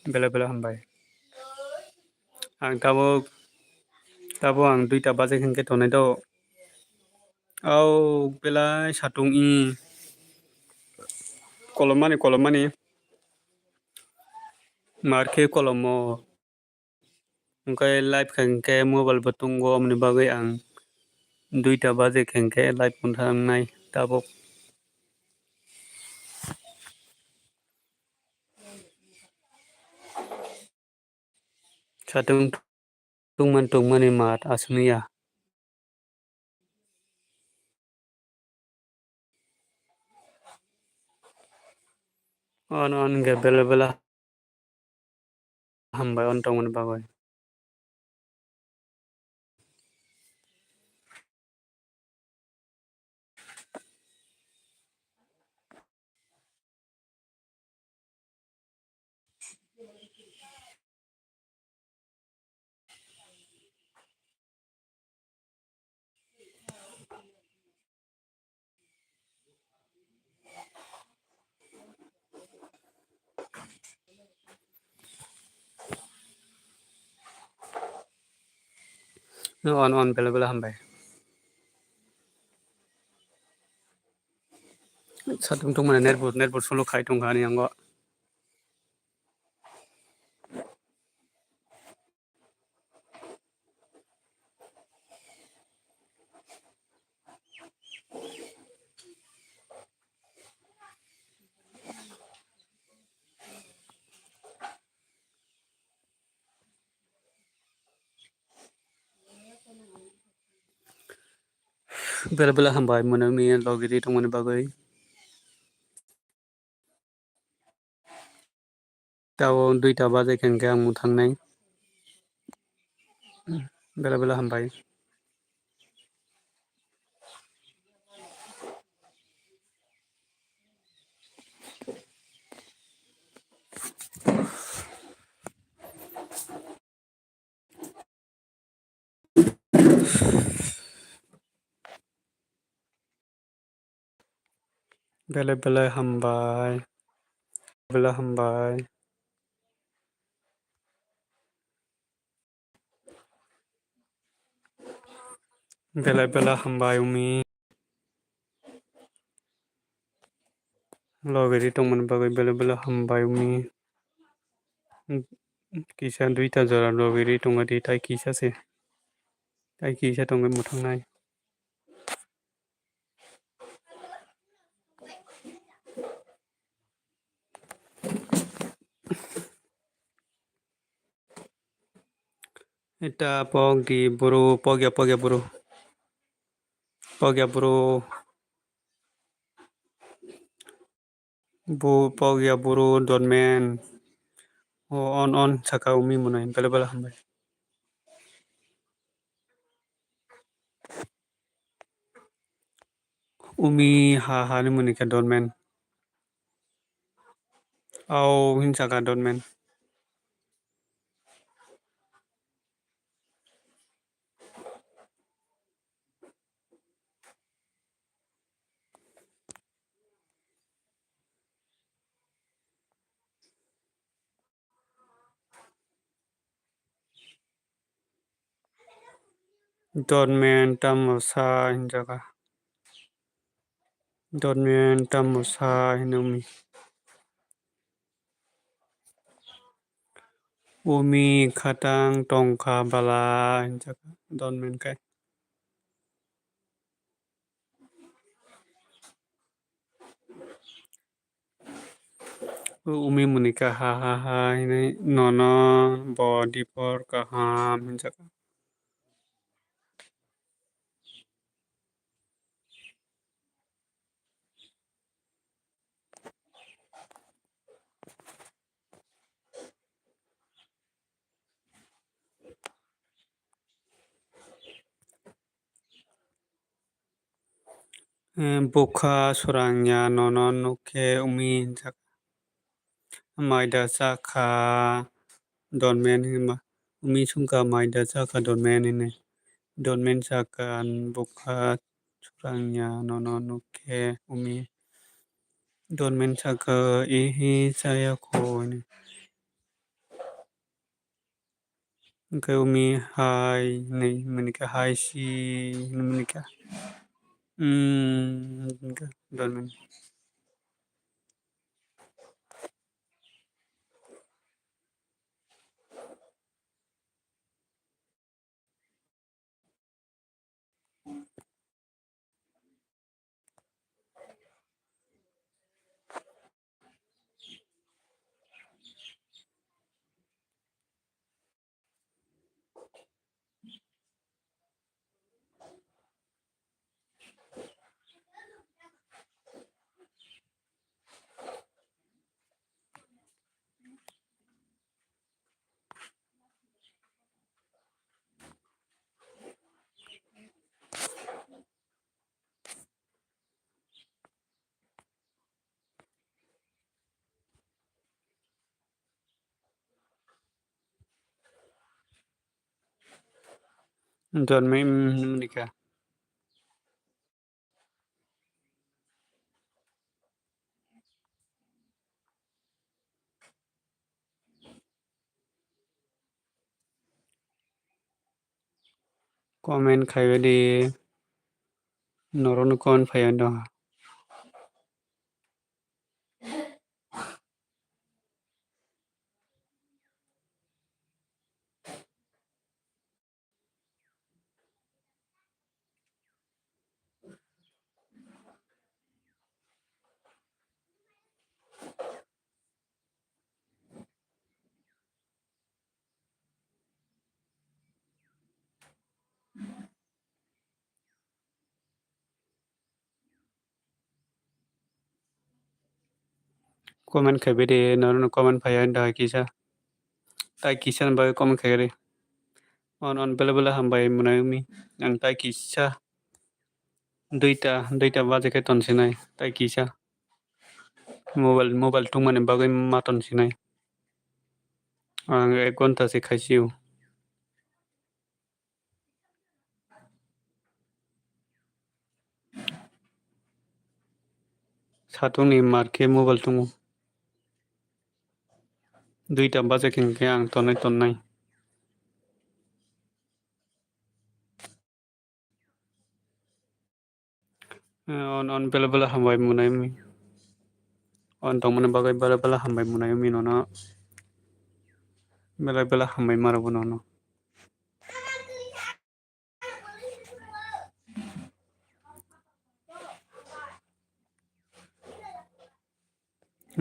Bela bela hambai. Ang tabuk, tabuk ang duita baje hwnkhe tongnai do. Au belai satung i kolomani kolomani mar khe kolomo. Hwnkhe live kha hwnkhe mobile bo tongo, aboni bagwi ang duita baje khe hwnkhe live wngthangnai tabuk. Satung tungmani tungmani mat aswknwi ya. On on ge bela bela hambai on tongmani bagwi. No, on, on, bela, bela, hambai. Satung tungmani network, network solo khai tongkha ani yango. Bela bela hambai mwnwi mwnwi logiri tongmani bagwi. Tao duita bajaikha hinkhe ang mwthangnai. Bela bela hambai. Belai belai hambai. Belai hambai. Belai belai hambai umi. Logiri tongmani bagwi belai belai hambai umi. Kisa duita jora logiri tongmani tai kisa se. Tai kisa tongwi mwthangnai. Eta pok di buru, pok ya, pok ya buru. Pok ya buru. Bu pok ya buru dotmen. O on on saka umi mwnai bela bela hambai. Umi ha ha ni mwnwi kha dotmen. Au hin saka dotmen. Dotmen tamo sa hinjaga. Dotmen tamo sa hino umi. Umi khatang tongkha bala hinjaga dotmen kai. Umi mwnwi kha ha ha ha hinwi nono bo dipor kaham hinjago. Bwkha swrangya nono nukhe umi hinjak. Maida chakha dotmen hinma umi sungkha maida chakha dotmen hinwi. Dotmen chakha bwkha swrangya nono nukhe umi. Dotmen chakha ihi chaya kho hinwi. Hwnkhe umi hai hinwi mani khe hai si hinwi mani khe. Hmm, hwnkhe dotmen. Jonme, mm, Monika. Comment khaibai di. Norokno comment phaiya do. Comment khaibai de, norokno comment phaiya da kisa. Tai kisa ni bagwi comment khaigari. On, on, bela bela hambai mwnai wngmi. Ang tai kisa duita, duita baje khe tonsinai, tai kisa. Mobile, mobile tungmani bagwi ma tonsinai. Ang ek ghonta se khaisio. Satung ni mar khe mobile tungo. Duita baje khe hwnkhe ang tonwi tonnai. Eh, on, on bela bela hambai mwnai wngmi. On tongmani bagwi bela bela hambai mwnai wngmi nono. Bela bela hambai maro bo nono.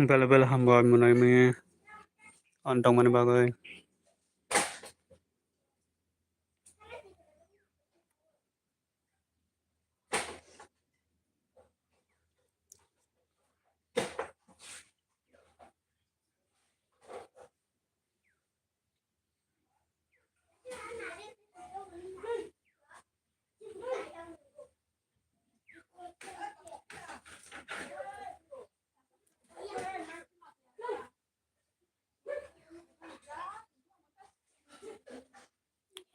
Bela bela hambai mwnai wngmi. On tongmani bagwi.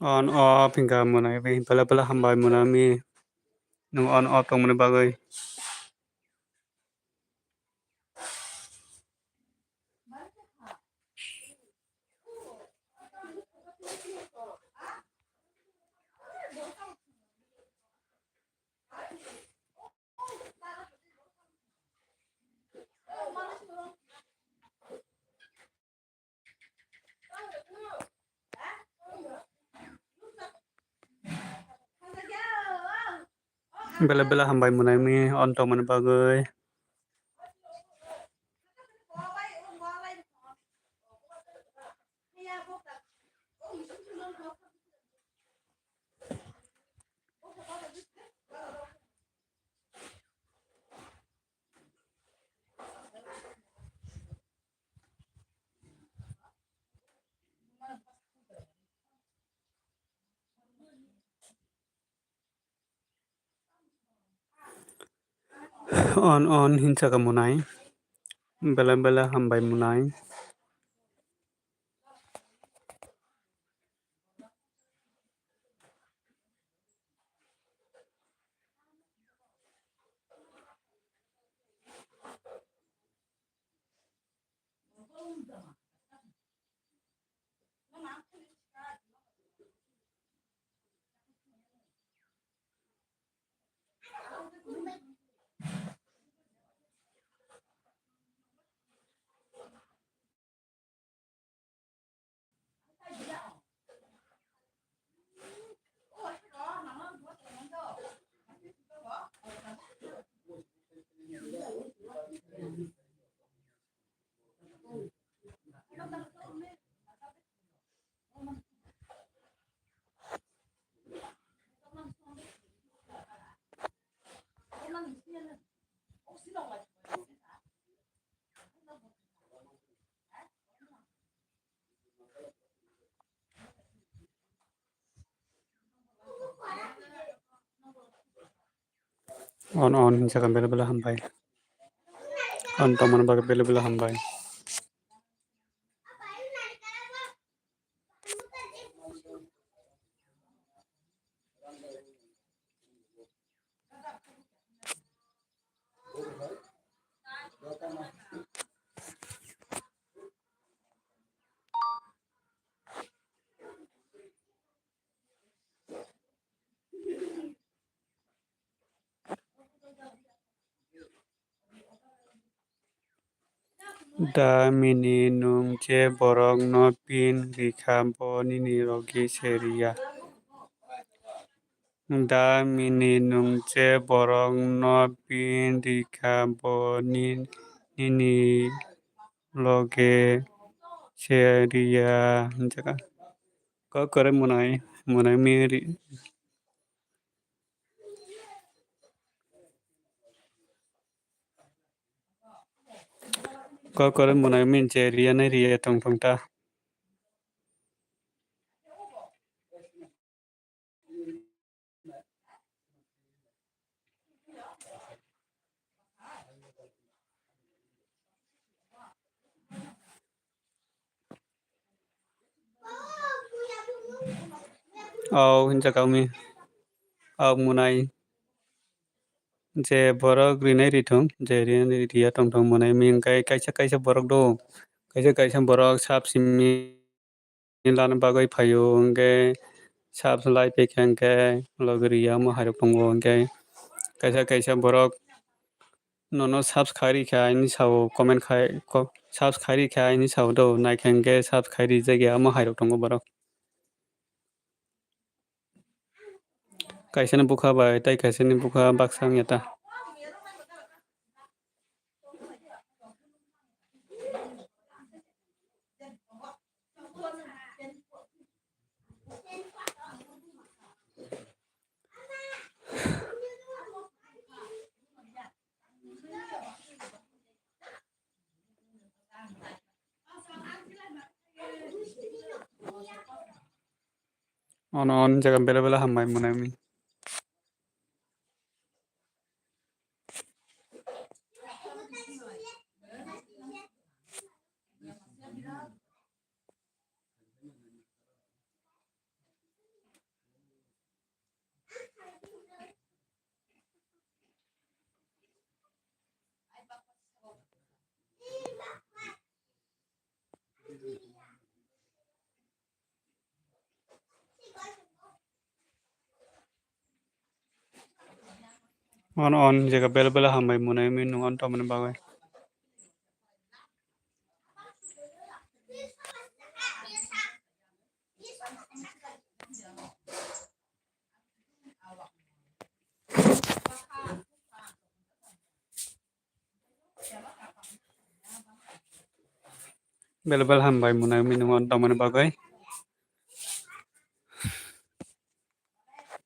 On off hingka mwnai bai bela bela hambai mwnai mi nwng on off tongmani bagwi. Bela bela hambai mwnai mi on tongmani bagwi. On on hinsa kha mwnai. Bela bela hambai mwnai. On on hinsa kha bela bela hambai. On tongmani bagwi bela bela hambai. Da mini nwng je borok no pin rikha bo nini loge se riya. Da mini nwng je borok no pin rikha bo ni-, nini loge se riya. Hinjaka. Kok kore munai, munai mi ri-, Kok kore munai min je riya nai riya tong tong ta. Au hinjak mi. Au munai. Je borok rinai rithung, je rinai riya tong tong munai mi hingkai kaisa kaisa borok do. Kaisa kaisa borok sab simi lana bagwi phaio hingke sab lai pekha hingke logi riya mo hairok tongo hingke kaisa kaisa borok nono subs khai rikha hinwi sao comment khai ko-, subs khai rikha hinwi sao do naikha hingke subs khai rijak ya mo hairok tongo borok. Kaisani bukha bai tei kaisani bukha baksa wngya ta. Ono, ono jaga bela bela hambai mwnai mi. Ono, ono jaga bela bela hambai mwnai mi nung on tongmani bagwi. Bela bela hambai mwnai mi nung on tongmani bagwi.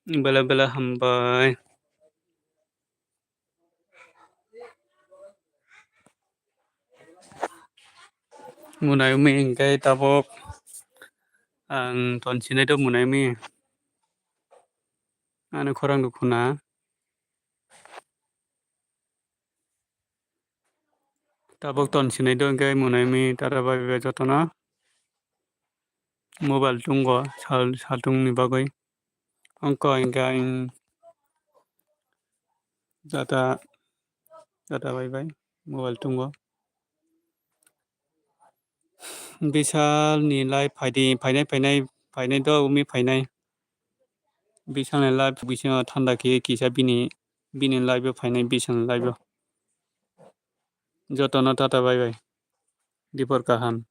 Bela bela hambai. Mwnai mi hingke tabok ang ton sinai do mwnai mi. Ani khorang do khuna. Tabok ton sinai do hingke mwnai mi tara bai bai jotono mobile tungo sal, saltungni bagwi. Ongkha hingke ang jata, jata bai bai mobile tungo. Bisal ni live phaidi, phainai, phainai, phainai do umi phainai. Bisal ni live bisingo thanda khe kisa bini, bini live o phainai, bisal ni live o. Jotono tata bai bai. Dipor kaham.